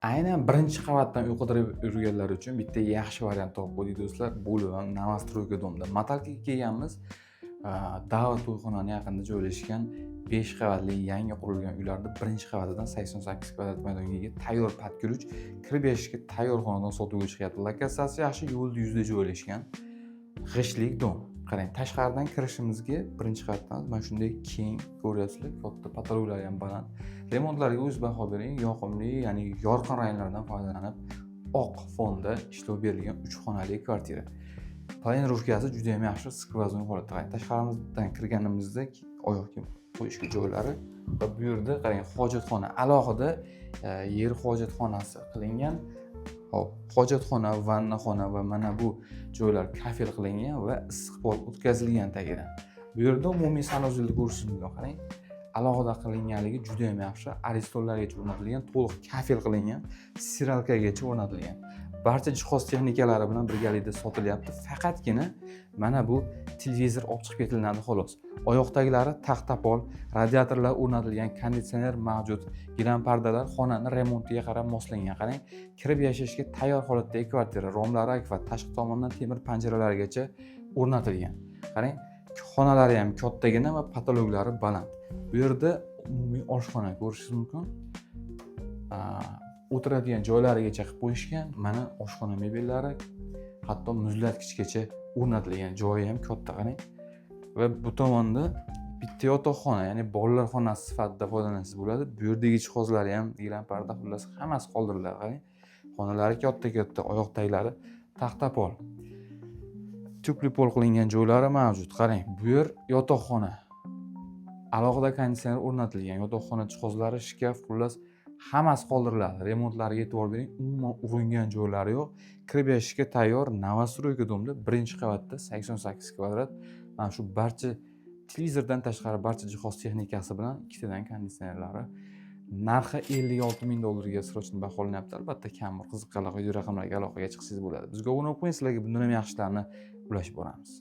Aynan birinchi qavatdan uy qidirib yurganlar uchun bitta yaxshi variant topib qo'ydik, do'stlar. Bo'lib ham новостройка дом da Matalkaga kelganmiz. Da'vat to'yxonani yaqinida joylashgan 5 qavatli yangi qurilgan uylarni birinchi qavatidan 88 kvadrat maydonga ega, tayyor под ключ, kirib yashashga tayyor xonadon sotuvga chiqyapti. Lokatsiyasi yaxshi, yo'lni yuzida joylashgan. G'ishtlik дом. Qarang, tashqaridan kirishimizga birinchi qavatdan mana shunday keng, ko'ryapsizlar, katta, потолок lari ham baland. Remontlarga o'z baho bering, yoqimli, ya'ni yorqin ranglardan foydalanib, oq fonda ishlov berilgan 3 xonali kvartira. Планировка si juda ham yaxshi, сквозной holatda. Qarang, tashqarimizdan kirganimizda oyoq kiyim qo'yishga joylari va bu yerda, qarang, hojatxona alohida, yer hojatxonasi qilingan. Hop, hojatxona, vannaxona va mana bu joylar kafel qilingan va issiq pol o'tkazilgan tagidan. Bu yerda umumiy санузел ni ko'rishingiz mumkin. Qarang, alohida qilinganligi juda ham yaxshi. Aristonlargacha o'rnatilgan, to'liq kafel qilingan, стиралка gacha o'rnatilgan. Barcha jihoz texnikalari bilan birgalikda sotilyapti. Faqatgina mana bu televizor olib chiqib ketilinadi, xolos. Oyoqdagilari taxta pol, radiatorlar o'rnatilgan, konditsioner mavjud, gilam pardalar xonani remontiga qarab moslangan. Qarang, kirib yashashga tayyor holatdagi kvartira, romlari akfa, tashqi tomondan temir panjaralargacha o'rnatilgan. Qarang, xonalari ham kattagina va потолок lari baland. Bu yerda umumiy oshxona ko'rishingiz mumkin. O'tiradigan joylarigacha qilib qo'yishgan. Mana oshxona mebellari, hatto muzlatgichgacha o'rnatilgan, joyi ham katta, qarang. Va bu tomonda bitta yotoqxona, ya'ni bolalar xonasi sifatida foydalansangiz bo'ladi. Bu yerdagi jihozlari ham, gilam parda, xullas, hammasi qoldiriladi. Qarang, xonalari katta katta, oyoq taglari taxta pol, тёплый pol qilingan joylari mavjud. Qarang, bu yer yotoqxona, alohida konditsioner o'rnatilgan, yotoqxona jihozlari, shkaf, xullas, hammasi qoldiriladi. Remontlariga e'tibor bering, umuman uringan joylari yo'q. Kirib yashashga tayyor новостройка дом da birinchi qavatda 88 kvadrat, mana shu barcha televizordan tashqari barcha jihoz texnikasi bilan, ikkitadan konditsionerlari. Narxi 56 ming dollarga срочно baholanyapti. Albatta, kamroq. Qiziqqanlar quyidagi raqamlarga aloqaga chiqsangiz bo'ladi. Bizga obuna bo'lib qo'ying, sizlarga bundan ham yaxshilarini ulashib boramiz.